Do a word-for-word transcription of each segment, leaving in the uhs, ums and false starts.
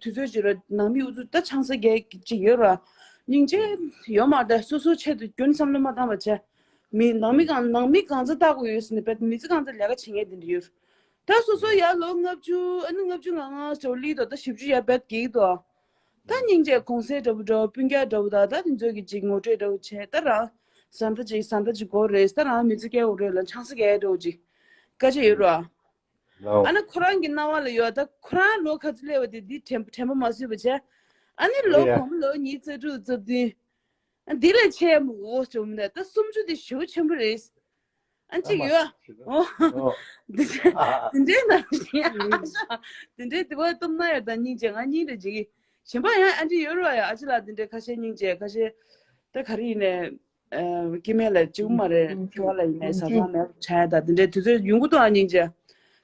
དུས་ཚོད་ཅིག་ར་ནང་མི་ཨུ་ཚུགས་ད་ཆང་ས་རྒྱག་ཅིག་ཡོད་ར། སྙིང་རྗེ་ཡོད་མ་རེད། སོ་སོ་ཆེད་དུ་རྒྱུན་བསམ་བློ་མ་བཏང་བ་བྱས། མི་ནང་མི་གང་ནང་མི་གང་ཚ་ལྟ་དགོས་ཡོད་ཟེར་ནས་བས་མི་ཚེ་གང་ཚ་ལས་ཀ་བྱེད་མཁན་དེ་འདྲ་ཡོད། ད་སོ་སོ་ཡར་ལོ་ལྔ་བཅུ་ཨ་ནི་ལྔ་བཅུ་ང་ལྔ་ཟེར་བ་ལི་དོ་ད་བཞི་བཅུ་ཡར་བས་གེག་དོ། ད་སྙིང་རྗེ་གོང་ཚད་འདྲ་བོ་འདྲ་བོ་སྤུན་ཀྱག་འདྲ་བོ་ད་ད་དེ་ཚོ་གི་ཅིག་ངོ་སྤྲོད་འདྲ་བོ་བྱས་ད་རང་བཟའ་ཟླ་ཅིག་བཟའ་ཟླ་ཅིག་དགོས་རེད། ད་རང་མི་ཚེ་སྐྱེལ་དགོས་རེད་ལ་ཆང་ས་རྒྱག་འདྲ་བོ་ཅིག་དཀའ་ཆེ་ཡོད་ར། ཨ་ན་ཁོ་རང་གི་སྣང་བ་ལ་ཡོད་ད་ཁོ་རང་ལོ་ག་ཚོད་སླེབས་པ་དེ་འདི་དྲན་དྲན་པ་མ་བཟོད་པ་བྱས། ཨ་ནི་ལོ་གོང་ལོ་ཉི་ཤུ་རྩ་དྲུག་རྩ་བདུན། ཨ་འདི་ལས་ཆེ་མོ་འོ་བྱུང་མི་འདུག་ད་སུམ་ཅུ་དེ་ཞེ་པོ་ཆེན་པོ་རེད། ཨ་ཅིག་ཡོད། འོ། འདི་འདྲའི་ནང་བཞིན་ཨ་ཤ། འདི་འདྲའི་དེ་བ་གཏུམ་ན་ཡོད་ད་སྙིང་རྗེ་ང་སྙིང་རེ་འཇིག་གི་གཞན་པ་ཡང་ཨ་འདྲི་ཡོད་རོགས་ཡ། ཨ་ཅི་ལ་འདི་འདྲའི་ཁ་ཤས་སྙིང་རྗེ་ཁ་ཤས་ད་ག་རེ་ཡིན་ནས། སྐྱེ་དམན་ལ་གཅིག་མ་རེད། ཁྱོད་ལ་ཡིན་ནས་ཟ་ཁང་མེད་བྱ་ཡ་ད་འདི་འདྲའི་དུས་ཚོད་ཡོང་གི་འདུག་ཨ་སྙིང་རྗེ།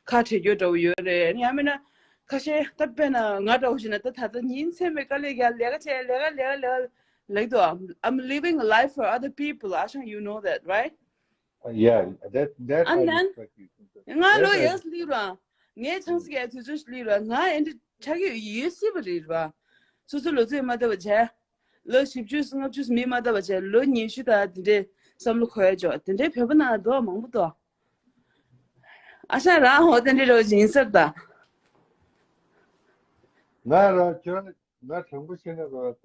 ཁ་བྲལ་རྒྱུ་འདྲ་བོ་ཡོད་རེད། ཡང་མིན་ན་ཁ་ཤས་ད་དཔེར་ན་ང་འདྲ་བོ་ཞིག་ན་ད་ད་ལྟ་ཉིན་མཚན་མེད་དཀའ་ལས་རྒྱག་ལས་ཀ་བྱས་ལས་ཀ་ལས་ཀ་ལས་ཀ་ལེགས་འདུག I'm living a life for other people. ཨ་ཞང་you know that, right? Uh, yeah, that that I And then respect you. ང་ལོ་ཡས་ལི་ར། ངའི་ཆང་སི་གའི་དུས་ཚོད་ལི་ར། ང་ཨེ་འདྲ་ཆགས་ཀྱི་ཡོད་སྲིད་པ་རེད་ར། སོ་སོ་ལོ་ཚོད་མ་བཏབ་པ་བྱས། ལོ་བཞི་བཅུ་ལྔ་བཅུ་མི་མ་བཏབ་པ་བྱས་ལོ་ཉི་ཤུ་དང་དེ་འདྲའི་བསམ་བློ་འཁོར་ཡ་ཅོག་དེ་འདྲའི་བོད་པ་ནང་འདུག་མང་པོ་འདུག་ཨ་ཞང་རང་ཧོ་དེ་འདྲའི་རོ་ཡིན་སར་ད། ང་ར་ཁྱོད་ང་དྲང་པོ་བཤད་ན་རོ་ད་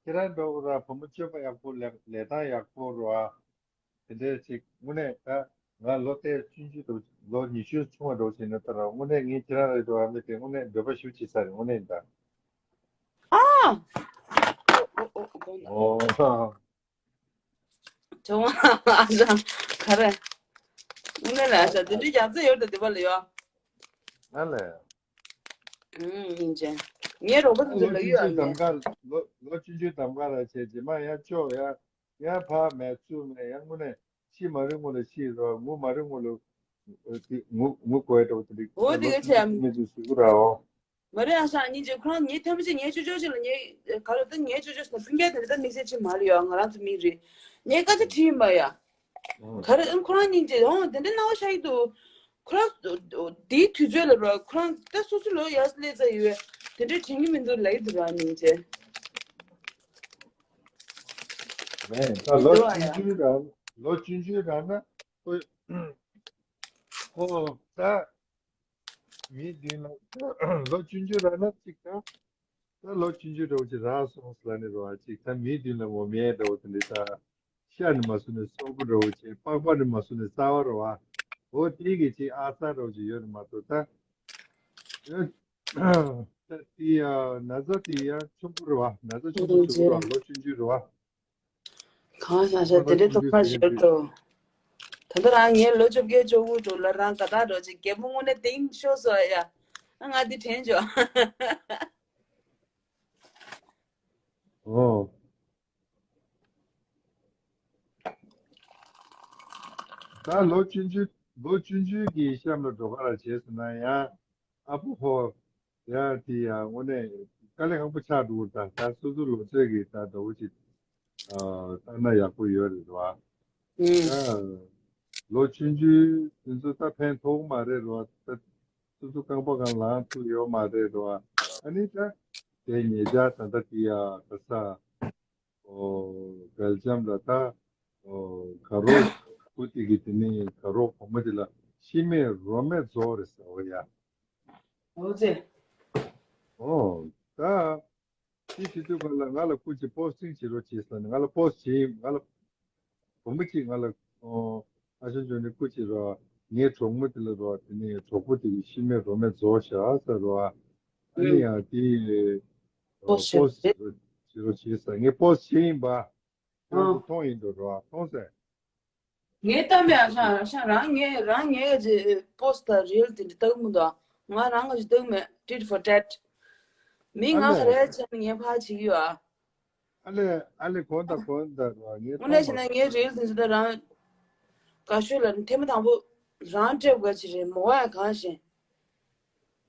ཁྱེད་རང་འགྲོ་ར་བུ་མོ་སྤྱོད་པ་ཡག་པོ་ལས་ལས་སྟངས་ཡག་པོ་རོ་ཨ། དེ་འདྲས་ཅིག་དངོས་གནས་ད་ང་ལོ་དེ་ཆུང་ཆུང་དུ་ལོ་ཉི་ཤུ་ཆུང་བ་འགྲོ་བྱས་ན་ད་ར་དངོས་གནས་ངས་ཁྱེད་རང་རེད་འགྲོ་བ་མེད་དེ་དངོས་གནས་འདོད་པ་ཞུ་བྱེད་ས་རེད་དངོས་གནས་ད། ཨ། ཨོ་ཨོ་ཨོ་དགོངས་དག་ཨོ་ཧ། ཆུང་བ་ཨ་ཞང་ག་རེ། དངོས་གནས་ལ་ཨ་ཞང་དེ་འདྲའི་རྒྱ་མཚོ་ཡོད་དེ་དེ་བ་ལ་ཡོད། ཨ་ལས། ཨུམ་སྙིང་རྗེ། ངའི་རོགས་པ་དེ་ཚོ་ལ་ཡོད་ཨ་ལས། ལོ་ལོ་ཆུང་ཆུང་གདམ་ག་ར་བྱས་རྗེས་མ་ཡང་ཅོག་ཡ་ཡང་ཕ་མས་བཙུགས་ནས་ཡང་དངོས་གནས་ཤི་མ་རིང་ངོ་ལ་ཤི་རོ་ངུ་མ་རིང་ངོ་ལ་ངུ་ངུ་དགོས་འགྲོ་དེ་འདྲ་ལོ་ཆུང་ཆུང་མི་ཚོས་ཟེར་གི་ར་འོ། མ་རེད་ཨ་ཞང་སྙིང་རྗེ། ཁོ་རང་ངའི་ཐེངས་མ་གཅིག་ངའི་ཅོ་ཅོ་ཅིག་ལ་ངའི་ག་ལ་ད་ངའི་ཅོ་ཅོ་ཟེར་ན་སྤུན་ཀྱག་དེ་འདྲ་ད་དམིགས་བསལ་ཅིག་མ་རེད་ཡོད། ང་རང་ཚོ་མི་རེད། ངའི་སྐད་ཆ་དྲིས་ཡིན་པ་ཡ། ག་རེ་ཨང་ཁོ་རང་སྙིང་རྗེ་ཨང་དེ་འདྲ་སྣང་བ་ཤར་གྱི་འདུག་ཁོ་རང་དེའི་དུས་ཚོད་ལ་རོ་ཁོ་རང་ད་སོ་སོ་ལོ་ཡར་སླེབས་ཚར་ཡོད། དེ་འདྲ་དྲན་གྱི་མི་འདུག་ལབ་ཀྱི་འདུག་ར་སྙིང་རྗེ། ད་ལོ་ཆུང་ཆུང་རང་ལོ་ཆུང་ཆུང་རང་ན་ཁོ་ཁོ་ད། མིའི་མདུན་ལ་ལོ་ཆུང་ཆུང་རག་ན་གཅིག་དང་། ད་ལོ་ཆུང་ཆུང་འདྲ་བོ་ཅིག་རག་སོང་ཟེར་ལ་ནི་རོ་ཨ་གཅིག་ད་མིའི་མདུན་ལ་ངོམ་ཡས་འདྲ་བོ་དེ་འདྲ་ད། ཤ་ནི་མ་སོང་ནས་སོག་པོ་འདྲ་བོ་ཅིག་པགས་པ་ནི་མ་སོང་ནས་རྩ་བ་རོ་ཨ། འོ་དེའི་གི་ཅིག་ཨ་རྩ་འདྲ་བོ་ཅིག་ཡོད་ནི་མ་གཏོགས་ད། ད་དེ་ཡ་ན་ཚ་དེ་ཡ་ཆུང་པོ་རོ་ཨ་ན་ཚ་ཆུང་པོ་ཆུང་པོ་རོ་ཨ་ལོ་ཆུང་ཆུང་རོ་ཨ། གང་ཤ་ཤ་དེ་འདྲའི་ཐོག་མར་བཞེས་འགྲོ། ད་ལྟ་རང་ངའི་ལོ་བཅོ་བརྒྱད་བཅུ་དགུ་འགྲོ་ལ་རང་དགའ་ཐག་འགྲོ་ཅིག་རྒད་པོ་དངོས་གནས་དེང་ཤོར་སོང་ཡ། ཨ་ང་འདི་དྲན་བྱོས། ཨོ། ད་ལོ་ཆུང་ཆུང་ལོ་ཆུང་ཆུང་གི་གཤམ་ལ་འགྲོ་ག་ར་བྱས་སོང་ན་ཡང་ཨ་ཕོ་ཧོ། ཡ་དེ་ཡ་དངོས་གནས་དཀའ་ལས་ཁག་པོ་ཆགས་འགྲོ་གི་རེད། ད་ད་སོ་སོ་ལོ་ཚོད་ཀྱི་ད་འདྲ་བོ་ཅིག་ཨ་བལྟ་ན་ཡག་པོ་ཡོད་རེད་བ། ཨུམ། ད་ལོ་ཆུང་ཆུང་དེ་ཚོ་ད་ཕན་ཐོགས་མ་རེད་རོ། ད་སོ་སོ་རྐང་པ་སྒང་ལངས་ཐུབ་ཡོད་མ་རེད་རོ། ཨ་ནི་ད་དེ་ཉེ་ཆར་ད་ལྟ་དེ་ཡ་ག་ས་ཨོ་སྦེལ་ཇམ་ལ་ད་ཨོ་ག་རོ་བུ་དེ་གི་དེ་ནི་ག་རོ་བུ་མོ་དེ་ལ་ཤི་མེད་རོ་མེད་རྫོགས་རེད་ཟེར་བ་ཡ། ཨོ་ཙེ། ཨོ་ད། དེ་དུས་ཚོད་ཁ་ལ་ང་ལ་སྐུ་མཁྱེན་པོ་སི་ཊིང་བྱེད་རོགས་བྱེད་ཟེར་ནས་ང་ལ་པོ་སི་ཊི་བྱེད་ཡིན། ང་ལ་བུ་མོ་གཅིག་ང་ལ་ཨ་ཞང་ཇོ་ནི་སྐུ་མཁྱེན་རོགས། ངའི་གྲོགས་མོ་དེ་ལ་རོགས། དེ་ནས་གྲོགས་པོ་དེ་གི་ཤི་མེད་རོ་མེད་རྫོགས་བཞག་ཟེར་རོགས། ཨ་ནི་ཡང་དེ་པོ་སི་ཊི་བྱེད་རོགས་བྱེད་ཟེར། ངས་པོ་སི་ཊི་བྱེད་ཡིན་པ། ཁྱོད་ཚོ་མཐོང་ཡིན་འགྲོ་རོགས་མཐོང་ཟེར། ངས་ལྟ་མེད་ཨ་ཞང་ཨ་ཞང་རང་ངས་རང་ངས་ཀྱི་པོ་སི་ཊི་དང་རི་ལ་དེ་འདྲ་ལྟ་གི་མི་འདུག་ང་རང་ག་ཞིག་ལྟ་གི་མེད། tit for tat། མི་ང་ག་རེ་བྱས་ནས་ངས་ཕར་བྱེད་ཀྱི་ཡོད་ཨ། ཨ་ལེ་ཨ་ལེ་གོ་ད་གོ་ད་ར་ངས་དངོས་གནས་བྱས་ན་ངའི་རི་ལ་དེ་ཚོ་ད་རང་དགའ་ཤོས་ལ་ཐེངས་མ་དང་པོ་རང་སྤྲད་དགོས་ཀྱི་རེད་མོ་ཡ་གང་ཞེན།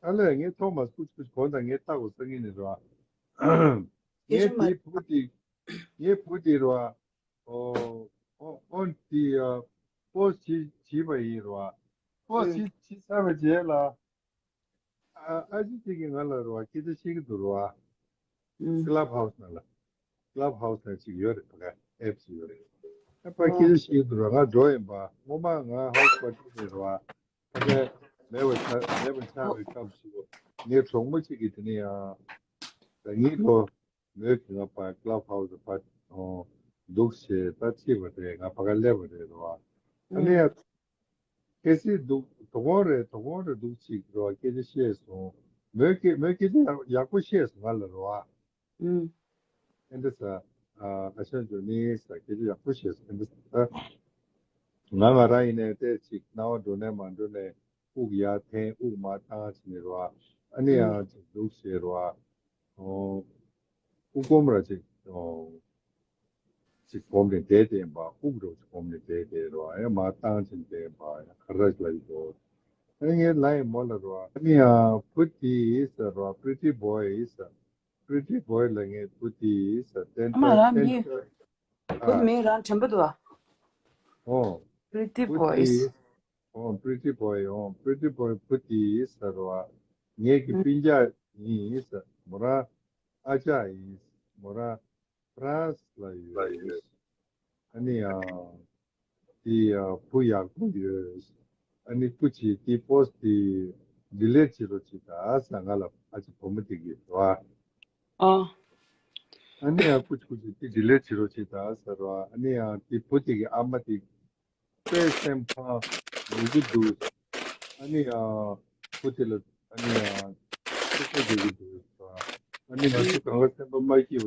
ཨ་ལེ་ངས་ཐོག་མ་སྐུ་སྐུ་གོ་ད་ངས་ལྟ་དགོས་ས་ངས་ནི་ར། ངས་དེའི་བུ་དེ་ངའི་བུ་དེ་ར། ཨོ། ཨོ་ཨོ་དེ་ཡ། པོ་སི་ཊི་བྱས་པ་ཡིན་ར། པོ་སི་ཊི་བྱས་ཚར་བའི་རྗེས་ལ། ཨ་ཨ་ཅེ་གཅིག་གིས་ང་ལ་རེད་བ་སྐད་ཆ་བཤད་ཀྱི་འདུག་རེད་བ། ཨུམ། Clubhouse ནང་ལ། Clubhouse ནང་གཅིག་ཡོད་རེད་ཕ་ག་ཨེབ་ཅིག་ཡོད་རེད། ཨ་ཕ་ཨོ། སྐད་ཆ་བཤད་ཀྱི་འདུག་རེད་བ། ང་འགྲོ་ཡིན་པ། སྔོན་མ་ང་ཧའོ་སི་པར་ཊི་རེད་བ། ཕ་ག་མེད་པ་ཆགས་མེད་པ་ཆགས་པའི་སྐབས་སུ་ངའི་གྲོགས་མོ་གཅིག་གིས་དེ་ནས་ཡང་ཟ་ངེས་ལོ། མོས་ཀྱིས་ང་ཕར་Clubhouse ཕར་འདུག་ཞེས་ད་ཁྲིད་པ་རེད། ང་ཕ་ག་སླེབས་པ་རེད་རོ། ཨ་ནི་ཡ་གལ་སྲིད་འདུག་དོ་དགོང་རེད། དོ་དགོང་རེད་འདུག་ཅིག་རོ་སྐད་ཆ་བཤད་སོང་། མོས་སྐད་མོས་སྐད་ཆ་ཡག་ཡག་པོ་བཤད་སོང་ང་ལ་རོ། ཨ་ཨེ་འདྲ་ས། ཨ་ཨ་ཞང་ཇོ་ནི་ས་སྐད་ཆ་ཡག་པོ་བཤད་སོང་ཨེ་འདྲ་ས། ང་ང་རང་ཡིན་ནའི་ཏོག་ཙམ་སྣང་བ་འགྲོ་ནས་མ་འགྲོ་ནས་དབུགས་ཡར་འཐེན་དབུགས་མར་བཏང་བྱས་ནས་རོ། ཨ་ནི་ཨུམ། ཡང་ཅིག་འདུག་བྱས་རོ། ཨོ། དབུགས་སྒོམ་ར་ཅིག་ཨོ། ཅིག་སྒོམ་ནས་བསྡད་བསྡད་པ་དབུགས་རོ་ཅིག་སྒོམ་ནས་བསྡད་བསྡད་རོ། ཡང་མར་བཏང་བྱས་བསྡད་པ་ཡང་ག་ར་ཅིག་ལ་ཡི་རོ། ཨ་ནི་ངའི་ལ་ཡི་མོ་ལ་རོ། ཨ་ནི་ཡང་བུ་དེ་ཟེར་རོ། Pretty boy ཟེར། Pretty boy ལ་ངས་བུ་དེ་ཟེར། ཏན་ཨ་མ་ཏན་རང་ཏན་མི་ཏན། བུ་ཨ། མིང་རང་དྲན་པ་འདུག་ཨ། ཨོ། Pretty བུ་boys དེ། ཨོ། Pretty boy ཨོ། Pretty boy བུ་དེ་ཟེར་བ། ངེད་ཀྱི་ཨུ། སྤུན་ཀྱག་ཡིན་ཟེར། མོ་རང་ཨ་ཅག་ཡིན། མོ་རང་ཧྥ་རན་སི་ལ་ཡོད། ཨ་ནི་ཡང་དེ་ཡང་བུ་ཡག་པོ་ཡོད། ཨ་ནི་སྐུ་མཁྱེན་དེ་པོ་སི་ཊི་དེ་ཌི་ལིཊ་བྱེད་རོགས་བྱེད་ད་ཟེར་ང་ལ་ཨ་ཅེ་བུ་མོ་དེ་གིས་རོ། ཨ། ཨ་ནི་ཡང་སྐུ་མཁྱེན་སྐུ་མཁྱེན་དེ་ཌི་ལིཊ་བྱེད་རོགས་བྱེད་ད་ཟེར་རོ། ཨ་ནི་ཡང་དེ་བུ་དེ་གི་ཨ་མ་དེ་དཔེ་སེམས་ཕམ་ཡོང་གི་འདུག་ཨ་ནི་ཡང་བུ་དེ་ལ་ཨ་ནི་ཡང་ཐུགས་ཁུར་རྒྱག་གི་འདུག་ཨ་ནི་ང་ཚོ་གང་ག་སེམས་པ་མ་སྐྱིད་